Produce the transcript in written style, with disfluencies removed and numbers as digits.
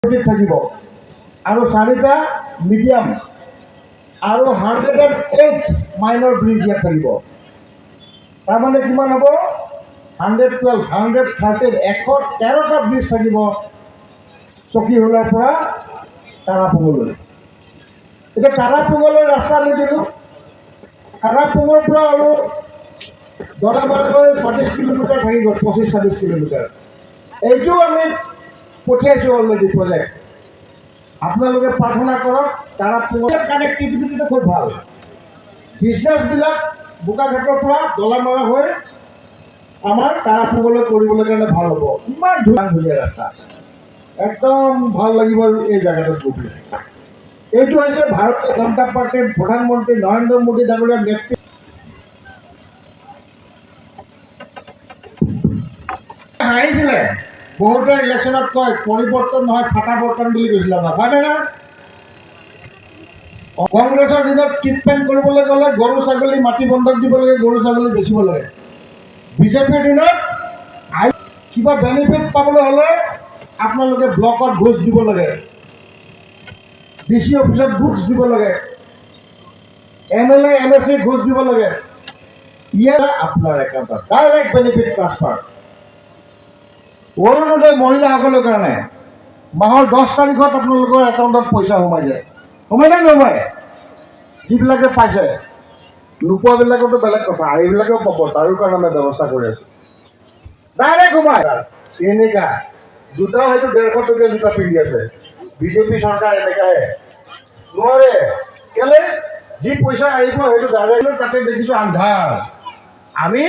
থাকিব আৰু চাৰিটা মিডিয়াম আৰু 108 মাইনৰ ব্ৰিজ ইয়াত থাকিব। তাৰমানে কিমান হ'ব? 112, 113, 113টা ব্ৰিজ থাকিব চকীহোলাৰ পৰা তাৰাপুঙলৈ। এতিয়া তাৰাপুঙলৈ ৰাস্তা আমি দিলোঁ। তাৰাপুঙৰ পৰা আৰু দলামাৰালৈ 26 কিলোমিটাৰ থাকি গ'ল, 25-26 কিলোমিটাৰ। এইটোও আমি পঠিয়াইছোঁ অলৰেডি প্ৰজেক্ট। আপোনালোকে প্ৰাৰ্থনা কৰক। তাৰাপুঙৰ কানেক্টিভিটিটো খুব ভাল। বিজনেছবিলাক বোকাখাটৰ পৰা দলামৰা হৈ আমাৰ তাৰাপুঙলৈ কৰিবলৈ কাৰণে ভাল হ'ব। ইমান ধুনীয়া ধুনীয়া ৰাস্তা, একদম ভাল লাগিব এই জেগাটোত গৈ পেলাই। এইটো হৈছে ভাৰতীয় জনতা পাৰ্টীৰ প্ৰধানমন্ত্ৰী নৰেন্দ্ৰ মোদী ডাঙৰীয়াৰ নেতৃত্ব। হাঁহিছিলে বহুতে। ইলেকশ্যনত কয়, পৰিৱৰ্তন নহয়, ফাটা বৰ্তন বুলি কৈছিলে আমাক, হয়নে না? কংগ্ৰেছৰ দিনত ট্ৰিটমেণ্ট কৰিবলৈ গ'লে গৰু ছাগলী, মাটি বন্ধক দিব লাগে, গৰু ছাগলী বেচিব লাগে। বিজেপিৰ দিনত কিবা বেনিফিট পাবলৈ হ'লে আপোনালোকে ব্লকত ঘোচ দিব লাগে, ডি চি অফিচত ঘোচ দিব লাগে, M L A, M A C ঘোচ দিব লাগে। ইয়াৰ আপোনাৰ একাউণ্টত ডাইৰেক্ট বেনিফিট ট্ৰান্সফাৰ। অৰুণোদয় মহিলাসকলৰ কাৰণে মাহৰ 10 তাৰিখত আপোনালোকৰ একাউণ্টত পইচা সোমাই যায়। সোমাই নে নোসোমায়? যিবিলাকে পাইছে, নোপোৱাবিলাকতো বেলেগ কথা, এইবিলাকেও পাব, তাৰো কাৰণে আমি ব্যৱস্থা কৰি আছোঁ। ডাইৰেক্ট সোমাই। এনেকা জোতাও হয়তো 150 টকীয়া জোতা পিন্ধি আছে। বিজেপি চৰকাৰ এনেকাহে নোৱাৰে। কেলে? যি পইচা আহিব, সেইটো ডাইৰেক্ট। তাতে দেখিছোঁ আন্ধাৰ আমি।